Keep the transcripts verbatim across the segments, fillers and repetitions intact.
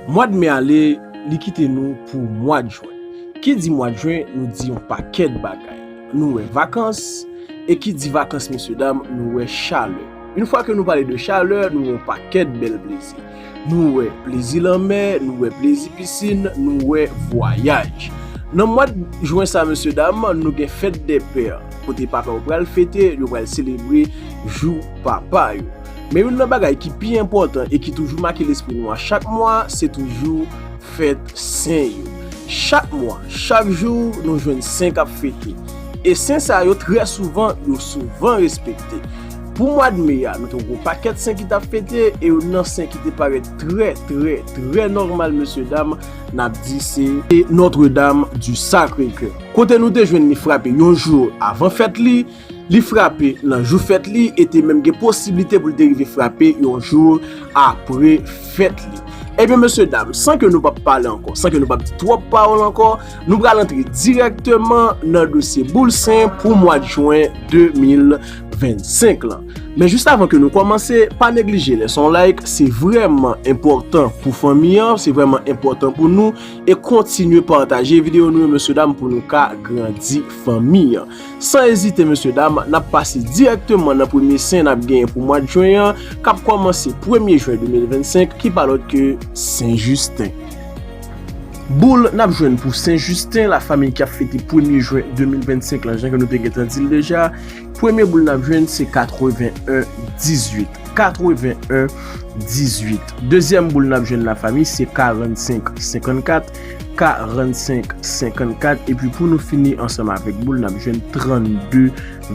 Mwa d me ale, li kite nou pou mwa d jen. Ki di mwa d jen, nou di yon pakèt bagay. Nou wè vakans, e ki di vakans, mesye dam, nou wè chalè. Yon fwa ke nou pale de chalè, nou wè yon pakèt bèl plezi. Nou wè plezi lanmè, nou wè plezi pisin, nou wè vwayaj. Nan mwa d jen sa, mesye dam, nou gen fèt dè pè, kote papa yo pral fete, yo pral selebre jou papa yo. Men youn nan bagay ki pi enpòtan e ki toujou make lespri nou a chak mwa, se toujou fèt sen yo. Chak mwa, chak jou, nou jwenn sen k ap fete. E sen sa yo, trè souvan, yo souvan respekte. Pou mwa d me a, nou te wè yon pakèt sen ki t ap fete, e youn nan sen ki te parèt trè, trè, trè nòmal, mesye dam, n ap di se Notre Dame du Sacré-Cœur. Kote nou te jwenn li frape yon jou avan fèt li, li frape nan jou fèt li e te menm gen posiblite pou l te rive frape yon jou apre fèt li. Ebyen, mesye dam, san ke nou p ap pale ankò, san ke nou p ap di twòp pawòl ankò, nou pral antre dirèkteman nan dosye boul sen pou mwa d jen de mil vennsenk lan. Men jis avan ke nou kòmanse, pa neglije lèse yon like, se vrèman enpòtan pou fanmi an, se vrèman enpòtan pou nou, e kontinye pataje videyo nou yo, mesye dam, pou nou ka grandi fanmi an. San ezite, mesye dam, n ap pase dirèkteman nan premye sen n ap genyen pou mwa d jen an, k ap kòmanse premye jen de mil vennsenk, ki pa lòt ke Sen Jisten. Boul n ap jwenn pou Sen Jisten, lafanmi, ki ap fete premye jen de mil vennsenk lan, jan ke nou te gentan di l deja. Premye boul n ap jwenn se katreven en dizuit. Katreven en dizuit. Dezyèm boul n ap jwenn, lafanmi, se karannsenk senkannkat. Karannsenk senkannkat. Epi pou nou fini ansanm avèk boul, n ap jwenn trannde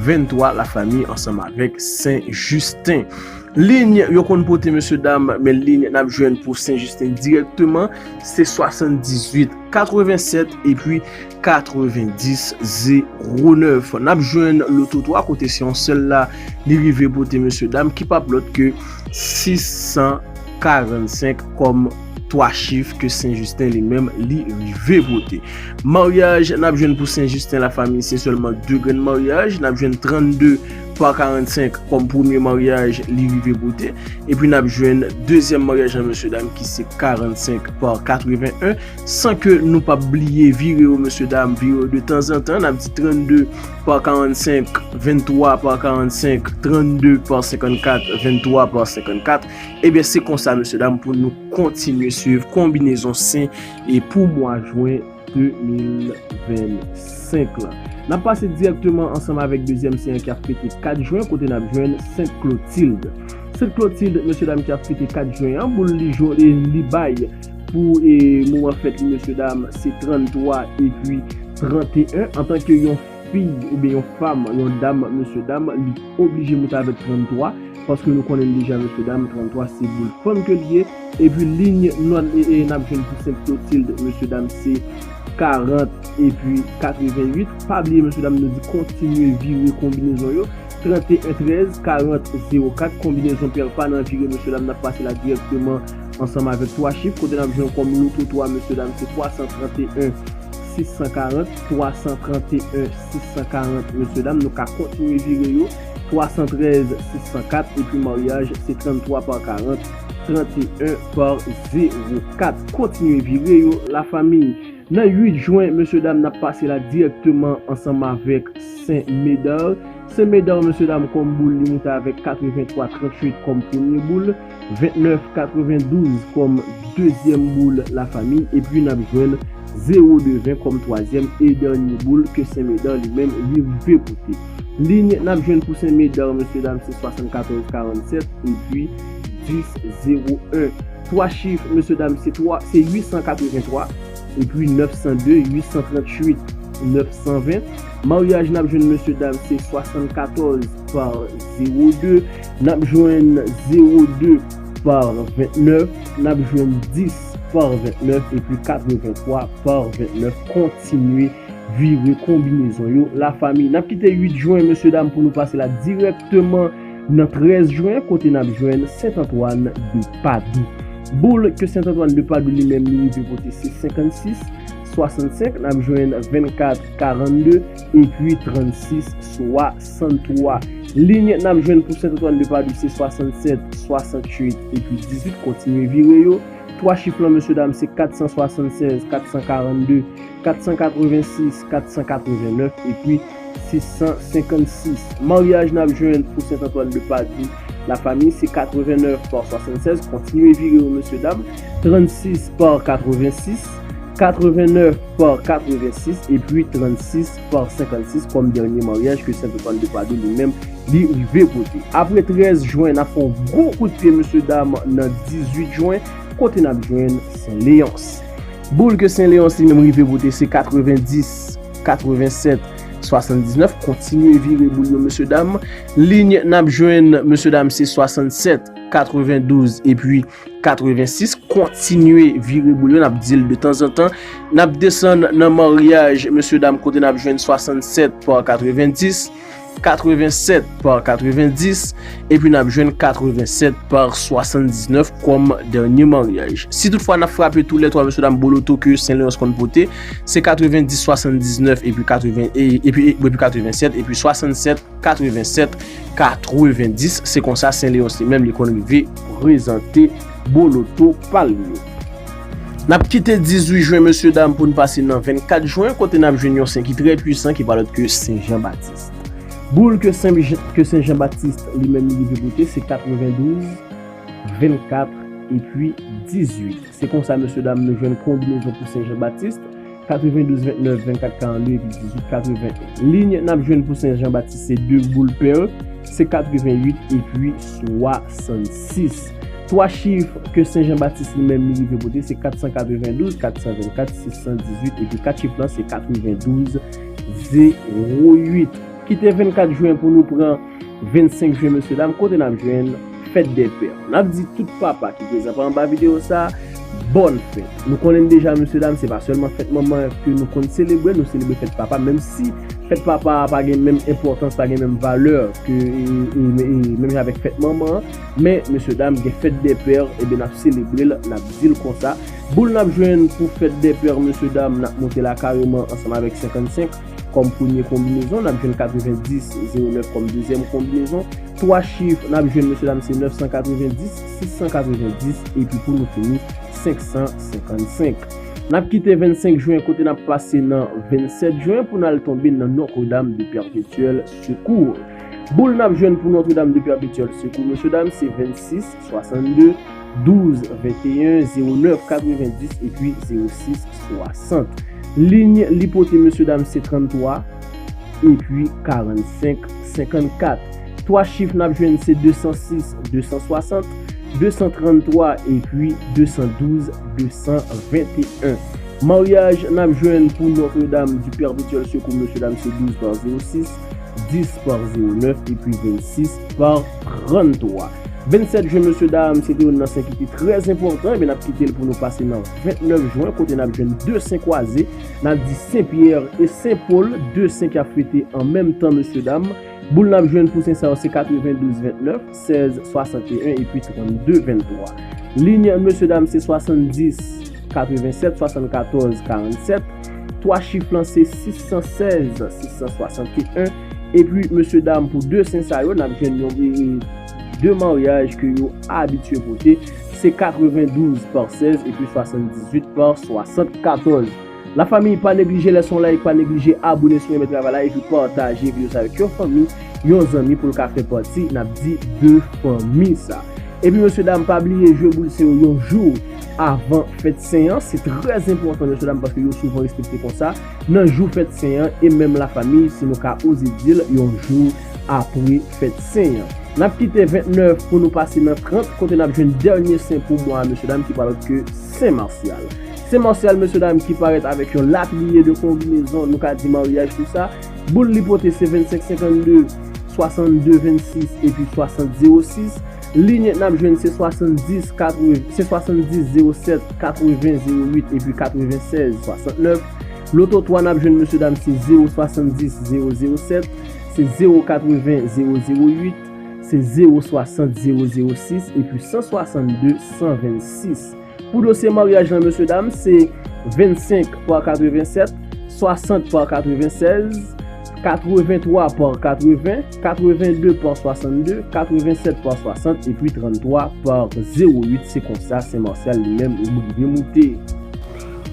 venntwa, lafanmi, ansanm avèk Sen Jisten. Liy yo konn pote, mesye dam, men liy n ap jwenn pou Sen Jisten dirèkteman, se swasanndizuit katrevensèt epi katrevendis zewo nèf. N ap jwenn loto twa, kote se yon sèl la li rive pote, mesye dam, ki p ap lòt ke sis san karannsenk kòm twa chif ke Sen Jisten li menm li rive pote. Maryaj n ap jwenn pou Sen Jisten, lafanmi, se sèlman de grenn maryaj. N ap jwenn trannde pa karannsenk kòm premye maryaj li rive pote. Epi n ap jwenn dezyèm maryaj lan, mesye dam, ki se karannsenk pa katreven en. San ke nou p ap bliye vire yo, mesye dam, vire yo de tanzantan. N ap di trannde pa karannsenk, venntwa pa karannsenk, trannde pa senkannkat, venntwa pa senkannkat. Ebyen, se konsa, mesye dam, pou nou kontinye swiv konbinezon sen e pou mwa jen de mil vennsenk lan. N ap pase dirèkteman ansanm avèk dezyèm sen an ki ap fete kat jen, kote n ap jwenn Sent Klotilde. Sent Klotilde, mesye dam, ki ap fete kat jen an, boul li jwenn, li bay pou, e, moman fèt li, mesye dam, se tranntwa epi tranteyen. Antanke yon fi oubyen yon fanm, yon dam, mesye dam, li oblije moute avèk tranntwa, paske nou konnen deja, mesye dam, tranntwa se boul fanm ke l ye. Epi liy n ap, e, e, n ap jwenn pou Sent Klotilde, mesye dam, se karant epi katreven uit. Pa bliye, mesye dam, nou di kontinye vire konbinezon yo. Tranteyen trèz, karant zewo kat, konbinezon pè pa nan vire, mesye dam, n ap pase la dirèkteman ansanm avèk twa chif, kote n ap jwenn kòm loto twa, mesye dam, se twa san tranteyen sis san karant, twa san tranteyen sis san karant, mesye dam, nou ka kontinye vire yo, twa san trèz sis san kat, epi maryaj se tranntwa pa karant, tranteyen pa zewo kat. Kontinye vire yo, lafanmi. Nan uit jen, mesye dam, n ap pase la dirèkteman ansanm avèk Sen Medard. Sen Medard, mesye dam, kòm boul, li moute avèk katreventwa tranntuit kòm premye boul, ventnèf katrevendouz kòm dezyèm boul, lafanmi, epi n ap jwenn zewo de ven kòm twazyèm e dènye boul ke Sen Medard li menm li rive pote. Liy n ap jwenn pou Sen Medard, mesye dam, se swasannkatòz karannsèt epi dis zewo en. Twa chif, mesye dam, se twa, se uit san katreventwa, epi nèf san de, uit san tranntuit, nèf san ven. Maryaj n ap jwenn, mesye dam, se swasannkatòz pa zewo de, n ap jwenn zewo de pa ventnèf, n ap jwenn dis pa ventnèf, epi katreventwa pa ventnèf. Kontinye vire konbinezon yo, lafanmi. N ap kite uit jen, mesye dam, pou nou pase la dirèkteman nan trèz jen, kote n ap jwenn Sent Antwàn de Padou. Boul ke Sent Antwàn de Padou li menm li rive pote se senkannsis, swasannsenk, n ap jwenn vennkat karannde, epi trannsis swasanntwa. Liy n ap jwenn pou Sent Antwàn de Padou se swasannsèt, swasanntuit, epi dizuit, kontinye vire yo. Twa chif lan, mesye dam, se kat san swasannsèz, kat san karannde, kat san katrevensis, kat san katrevenèf epi sis san senkannsis. Maryaj n ap jwenn pou Sent Antwàn de Padou, lafanmi, se katrevennèf pa swasannsèz, kontinye vire yo, mesye dam, trannsis pa katrevensis, katrevennèf pa katrevensis epi trannsis pa senkannsis kòm dènye maryaj ke Sent Antwàn de Padou li menm li rive pote. Apre trèz jen, n ap fè yon gwo kout pye, mesye dam, nan dizuit jen, kote n ap jwenn Sen Leyons. Boul ke Sen Leyons li menm rive pote, se katrevendis, katrevensèt, swasanndiznèf. Kontinye vire boul yo, mesye dam. Liy n ap jwenn, mesye dam, se swasannsèt, katrevendouz epi katrevensis. Kontinye vire boul yo, n ap di l de tanzantan. N ap desann nan maryaj, mesye dam, kote n ap jwenn swasannsèt pa katrevendis, katrevensèt pa katrevendis, epi n ap jwenn katrevensèt pa swasanndiznèf kòm dènye maryaj. Si toutfwa n ap frape tou lè twa, mesye dam, boloto ke Sen Leyons konn pote, se katrevendis, swasanndiznèf epi katreven, e, epi, epi katrevensèt, epi swasannsèt, katrevensèt, katrevendis. Se konsa Sen Leyons li menm li konn rive prezante boloto pa l yo. N ap kite dizuit jen, mesye dam, pou n pase nan vennkat jen, kote n ap jwenn yon sen ki trè pwisan, ki pa lòt ke Sen Jan Batis. Boul ke Sen, ke Sen Jan Batis li menm li rive pote, se katrevendouz, vennkat epi dizuit. Se konsa, mesye dam, nou jwenn konbinezon pou Sen Jan Batis, katrevendouz, vennèf, vennkat, karannde epi dizuit, katreven. Liy n ap jwenn pou Sen Jan Batis, se de boul pè, se katrevenuit epi swasannsis. Twa chif ke Sen Jan Batis li menm li rive pote, se kat san katrevendouz, kat san vennkat, sis san dizuit, epi kat chif lan se katrevendouz, zewo uit. Kite vennkat jen pou nou pran vennsenk jen, mesye dam, kote n ap jwenn fèt dè pè. N ap di tout papa ki prezan pa anba videyo sa, bòn fèt. Nou konnen deja, mesye dam, se pa sèlman fèt manman ke nou konn selebre, nou selebre fèt papa, menm si fèt papa a pa gen menm enpòtans, pa gen menm valè ke, e, e, e, menm jan avèk fèt manman an. Men, mesye dam, gen fèt dè pè, ebyen, n ap selebre l, n ap di l konsa. Boul n ap jwenn pou fèt dè pè, mesye dam, n ap monte la kareman ansanm avèk senkannsenk kòm premye konbinezon, n ap jwenn katrevendis zewo nèf kòm dezyèm konbinezon. Twa chif n ap jwenn, mesye dam, se nèf san katrevendis, sis san katrevendis, epi pou nou fini, senk san senkannsenk. N ap kite vennsenk jen kote n ap pase nan vennsèt jen pou n al tonbe nan Notre-Dame de Perpétuel Secours. Boul n ap jwenn pou Notre-Dame de Perpétuel Secours, mesye dam, se vennsis, swasannde, douz, venteyen, zewo nèf, katrevendis epi zewo sis, swasant. Liy li pote, mesye dam, se tranntwa epi karannsenk, senkannkat. Twa chif n ap jwenn se de san sis, de san swasant, de san tranntwa epi de san douz, de san venteyen. Maryaj n ap jwenn pou Notre-Dame du Perpétuel Secours, mesye dam, se douz pa zewo sis, dis pa zewo nèf epi vennsis pa tranntwa. Vennsèt jen, mesye dam, se te youn nan sen ki te trè enpòtan, ebyen n ap kite l pou nou pase nan vennèf jen, kote n ap jwenn de sen kwaze, n ap di Sen Pyè e Sen Pòl, de sen k ap fete an menm tan, mesye dam. Boul n ap jwenn pou sen sa yo se katrevendouz vennèf, sèz swasanteyen epi trannde venntwa. Liy mesye dam se swasanndis katrevensèt, swasannkatòz karannsèt. Twa chif lan se sis san sèz, sis san swasanteyen. Epi mesye dam, pou de sen sa yo, n ap jwenn yon, e, de maryaj ke yo abitye pote, se katrevendouz pa sèz epi swasanndizuit pa swasannkatòz. Lafanmi, pa neglije lèse yon like, pa neglije abòne si w renmen travay la, epi pataje videyo sa avèk yon fanmi, yon zanmi pou l ka fè pati, n ap di, de fanmi sa. Epi mesye dam, pa bliye jwe boul se yo yon jou avan fèt sen an. Se trè enpòtan, mesye dam, paske yo souvan respekte konsa. Nan jou fèt sen an, e menm lafanmi, si nou ka oze di l, yon jou apre fèt sen an. N ap kite vennèf pou nou pase nan trant, kote n ap jwenn dènye sen pou mwa a, mesye dam, ki pa lòt ke Sen Masyal. Sen Masyal, mesye dam, ki parèt avèk yon latriye de konbinezon, nou ka di maryaj tou sa. Boul li pote se vennsenk senkannde, swasannde vennsis epi swasant zewo sis. Liy n ap jwenn se swasanndis katreven, se swasanndis zewo sèt, katreven zewo uit epi katrevensèz swasantnèf. Loto twa n ap jwenn, mesye dam, se zewo swasanndis zewo zewo sèt, se zewo katreven zewo zewo uit, se zewo swasant zewo zewo sis epi san swasanndde san vennsis. Pou dosye maryaj lan, mesye dam, se vennsenk pa katrevensèt, swasant pa katrevensèz, Katrevenntwa pa katreven, katrevenndde pa swasanndde, katrevennsèt pa swasant, epi tranntwa pa zewo uit. Se konsa Sen Masyal li menm li rive moute.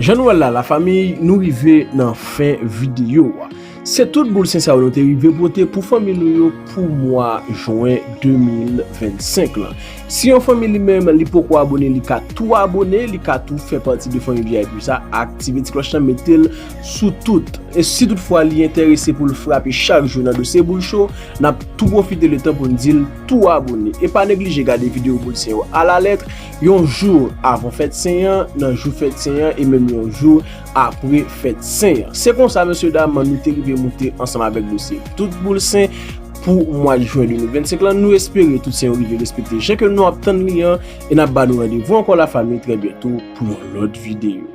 Jan nou wè l la, lafanmi, nou rive nan fen videyo a. Se tout boul Sen sa yo nou te rive pote pou fanmi nou yo pou mwa jen de mil vennsenk lan. Si yon fanmi li menm li poko abone, li ka tou abone, li ka tou fè pati de fanmi V I P sa, aktive ti klòch lan, mete l sou tout. E si toutfwa li enterese pou l frape chak jou nan dosye boul cho, n ap tou pwofite letan pou n di l tou abone. E pa neglije gade videyo boul Sen yo alalèt, yon jou avan fèt Sen an, nan jou fèt Sen an, e menm yon jou apre fèt Sen an. Se konsa, mesye dam, nou te rive moute ansanm avèk dosye tout boul Sen pou mwa jen de mil vennsenk lan. Nou espere tout Sen yo rive respekte jan ke nou ap tann li an, e n ap ba nou randevou ankò, lafanmi, trè byento pou yon lòt videyo.